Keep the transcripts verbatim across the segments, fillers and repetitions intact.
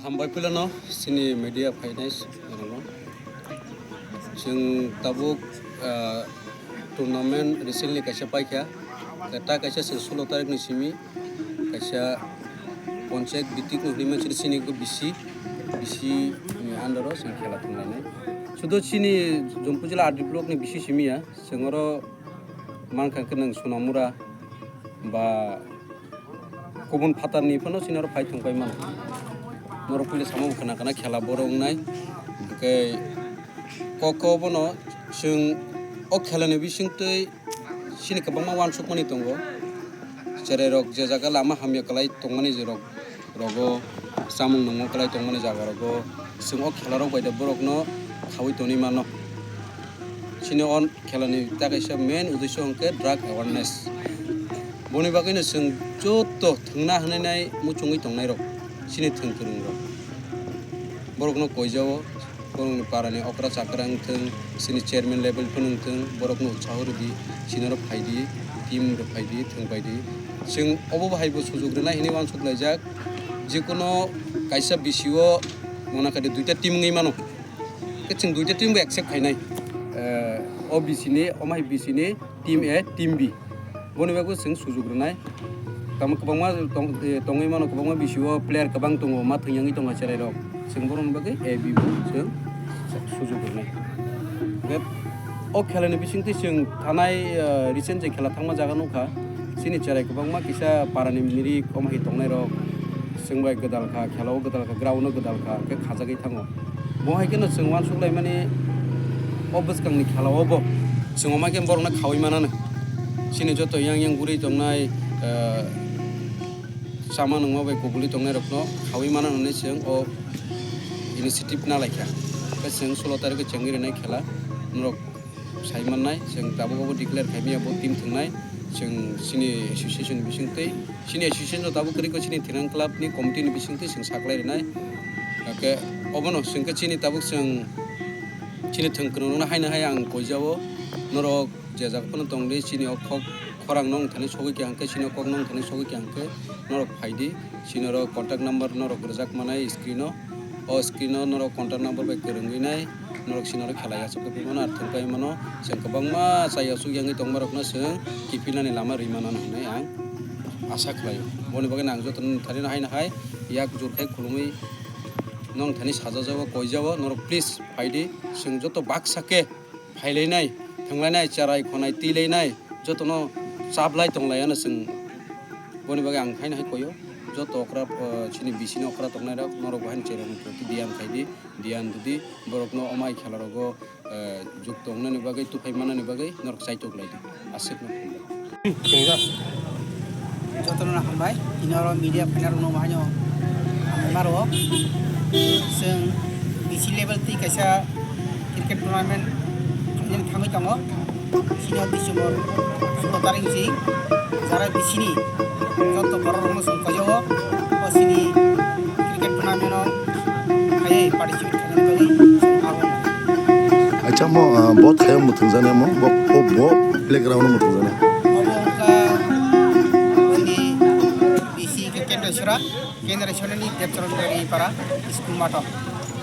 Hambai puilano chini media phainai rokno. Chwng tabuk, ah, tournament recently kaisa paikha. Ta kaisa chwng sulo tarikni simi kaisa ponchayat bitik no hwnwi mansiri chini bisi, bisi ni under o chwng khela thwnglainai. Sudo chini Jampui jila R D block ni bisi simi ya, chwng oro mankha khe nwng Sonamura ba kubun phatarni phano chini oro phai thwngpai mano. Norok puila samo khwna khwna khela boro wngnai. Hwnkhe kok kok bono chwng o khelani bisingtwi chini kwbangma uansukmani tongo. Cherairok je jaga lama hamya kwlai tongmani je rok, rogo chamung nungmo kwlai tongmani jaga rogo chwng o khelarok bai de borokno khaui tonwi mano. Chini o khelani ta kaisa main uddesho hwnkhe drug awareness. Boni bagwino chwng joto thwngna hwnwi nai muchungwi tongnairok chini thwng kwrwngrok. Borokno koijao, borokni parani okra chakra wngthwng, chini chairman level phano wngthwng, borokno utsaho rwdi, chini oro phaidi, team rok phaidi, thwngpaidi. Chwng obo bahai bo sujuk rwnai hwnwi uansuk laijak, jikuno kaisa B C O mona kadi duita team wngwi mano. Khe chwng duita team bo accept khainai. Eh, o B C ni, omo hai B C ni team A, team B. Boni bagwi chwng sujuk rwnai. Tamo kwbangma tong-, eh, tongwi mano, kwbangma B C O player kwbang tongo, ma thwng yangwi tongo cherairok. Chwng borokni bagwi A B bo chwng sujuk rwnai. Hwnkhe o khelani bisingtwi chwng thanai, eh, recent je khela thangma jaga nukha. Chini cherai kwbangma kisa parani mirik omo hai tongnairok. Chwng bai gwdal kha, khela o gwdal kha, ground o gwdal kha, hwnkhe khajagwi thango. Bo hai kheno chwng uansuk laimani o bwskangni khela o bo chwng omo hai khe borokno khaui manano. Chini joto yang yang guri tongnai, eh, chama nungma bai kubuli tongnairokno khaui manano hwnwi chwng o initiative na lai kha. Hwnkhe chwng sulo tarikh o chengwi rwnai khela norok sai mannai, chwng tabuk obo declare khaimaya bo team thwngnai, chwng chini association bisingtwi, chini association no tabuk kwrwikho chini Thinang club ni committee ni bisingtwi chwng saklai rwnai. Hwnkhe obono chwngkhe chini tabuk chwng chini thwng kwrwngrokno haino hai ang koijao, norok je jaga phano tongdi chini o khok khorang no wngthani sogwi kha hwnkhe, chini o kok no wngthani sogwi kha hwnkhe norok phaidi. Chini oro contact number norok rwjak manai screen o. O screen o norok contact number bai kwrwngwi nai norok chini oro khela yachak khe mano, ar thwng pai mano. Chwng kwbangma chai aswk yangwi tongma rokno chwng kiphilnani lama rwi mano hwnwi ang asa khlaio. Boni bagwi ang jotono thani no haino hai yak jur khai khulumwi nong thani sajajago, koijao norok please phaidi. Chwng joto baksa khe phailainai, thwnglainai, cherai khonai, twilainai, jotono chaplai tonglaiyano chwng. Boni bagwi ang haino hai koio, joto okra, eh, chini bisini okra tongnairok, norok bo haino cherokni proti diyan khaidi, diyan dudi, borokno omai khelarogo, eh, juk tongnani bagwi, tuphai mannani bagwi norok chaitok laidi. Aswkno. Jotono hambai, tini oro media phainai rokno bo haino hambai maro. Chwng B C level twi kaisa cricket tournament khainani thangwi tongo. Sini o December sulo tarik si jara B C ni joto borok rokno chwng koijago. O sini cricket tournament o khaiwi participate khainani bagwi chwng abo. Acha mo, ah, bo thaio muthungjaknai mo, bo, bo, bo playground o muthungjaknai. Obo wngkha chini B C khe Kendra Sora, Kendra Sora ni Debcharan Bari para school mato.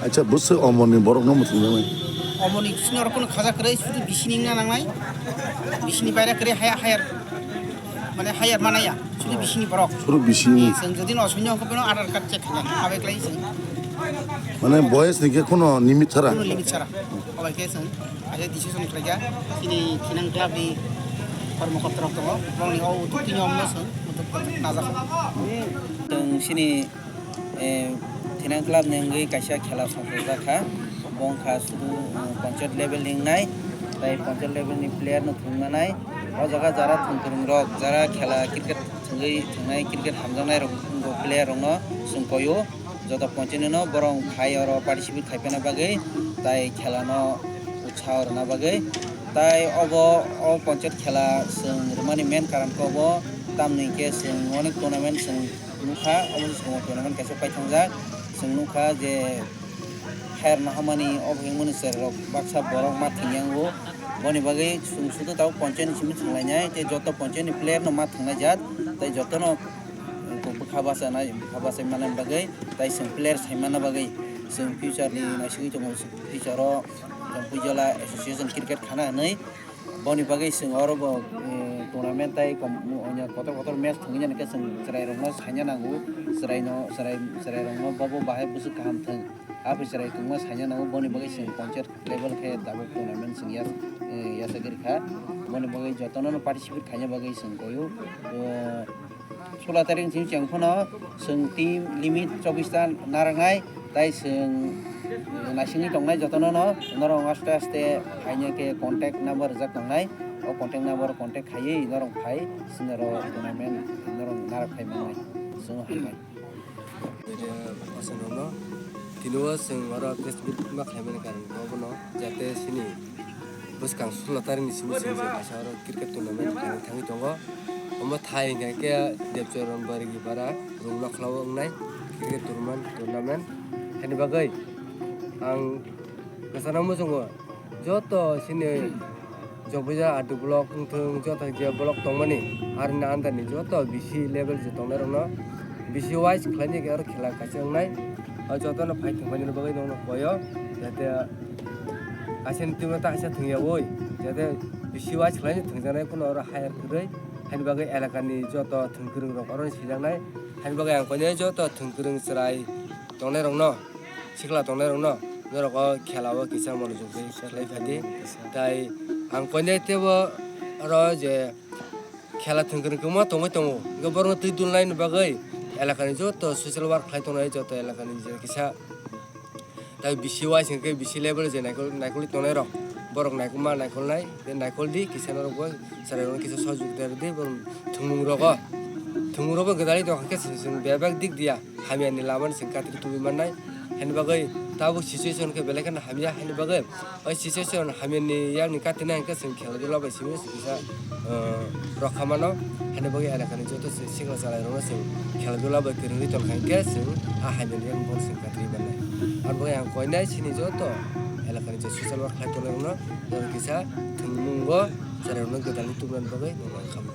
Acha, busu omoni borok no muthungjaknai. Omoni sini oro kono khaja kwrwi, sudu B C ni wngna nangnai. B C ni baire kwrwi haya, higher, mane higher manaya, sudu B C ni borok. Sudu B C ni. Chwng jodi no swnyo hwnkhe bono Aadhaar card check khainai, abeklai chwng. Mane boyes ni khe kono limit chara? Kono limit chara. Obai khe chwng aje decision khlaikha, chini Thinang club ni kormokorta rok tongo, borokni o utuk tini omno chwng utuk najak. Chwng chini, eh, Thinang club ni wngwi kaisa khela songkojak kha, bo wngkha sudu, eh, panchayat level ni wngnai, tei panchayat level ni player no thwngmanai. O jaga jara thwngkwrwng rok, jara khela cricket thwngwi thwngnai, cricket hamjaknai rok, bo player rok no chwng koio. Joto ponchini no borok phai oro participate khai phaina bagwi, tai khela no utsaho rwna bagwi. Tai obo o ponchayat khela chwng rwmani main karon khe obo, tamni hwnkhe chwng onek tournament chwng nukha, omo chwng tournament kaisa paithangjak. Chwng nukha je higher no hamani obo himani cherai rok baksa borok ma thwngya wngo. Boni bagwi chwng sudu tabuk ponchayat ni simi thwnglainai tei joto ponchayat ni player no ma thwngnai jat, tei jotono bwkha bachanai, bwkha bachai manna bagwi, tai chwng player sai manna bagwi chwng future ni naisingwi tongo, future o chwng Puijala Association cricket khana hinwi. Boni bagwi chwng oro bo, eh, tournament tai kom-, kotor kotor match thwngwi nani khe chwng chwrairokno saina nango, chwraino, chwrai, chwrairokno bobo bahai bwswk kaham thwng. Aphai chwrai kwbangma saina nango, boni bagwi chwng panchayat level khe tabuk tournament chwng yas-, eh, yachagwi rwkha. Boni bagwi jotono participate khaina bagwi chwng koyo, eh, Sola tarik ni simi chwng phano chwng team limit chobbish ta narwknai, tai chwng, eh, naisingwi tongnai jotono no, norok aste aste phaina khe contact number rijak tongnai, o contact number contact khaiwi norok phai, chwng norok tournament norok narwk phai mangnai, chwng hambai. Media person rokno tini o chwng oro press meet ma khlaimani karon khe obono jate chini bwskang sola tarik ni simi chwng je kaisa oro cricket tournament khaina thangwi tongo. Omo thai hwnkha khe Debchorong Barigibara Rungnokhla o wngnai cricket tournament, tournament. Haini bagwi ang kwchana muchungo joto chini Jogbajar R D block wngthung, joto je block tongmani, aroni under ni joto B C level je tongnai rokno B C wise khlaina khe oro khela kaisa wngnai. O jotono phai thwngmani bagwi nokno koyo, jate kaisa ni team o ta kaisa thwngyawi, jate B C wise khlaina thwngjaknai, kuno oro hire kwrwi. Haini bagwi elakani joto thwngkwrwng rok oro sijaknai. Haini bagwi ang koinai joto thwngkwrwng chwrai tongnai rokno, sikla tongnai rokno, norok o khela o kisa monojog khe khlai phai di. Tai ang koinai teibo oro je khela thwngkwrwng kwbangma tongwi tongo, hwnkhe borokno twi dulnaini bagwi elakani joto social work khlai tongnai, joto elakani je kisa tai B C wise hwnkhe B C level je naikol, naikoli tongnai rok, borok naikolma naikolnai, tei naikol di kisa norok bo chwrai rokno kisa sahajukta rw di, borok thwngmung rogo, thwngmung rogo gwdalwi tongkha khe chwng, chwng bebak dik diya hamya ni lama ni chwng katri tubui mannai. Haini bagwi tabuk situation khe belai kheno hamya, haini bagwi o situation hamya ni yakni katrinai hwnkhe chwng khela dula bai simi kisa, uh, rokha mano. Haini bagwi elakani joto se sikla chwrai rokno chwng khela dula bai kwrwngwi tongkha hwnkhe chwng a hamya ni yakni bono chwng katri mannai. Aboni bagwi ang koinai chini joto elakani je social work khlai tongnai rokno, norok kisa thwngmungo chwrai rokno gwdalwi tubunani bagwi norok khamung.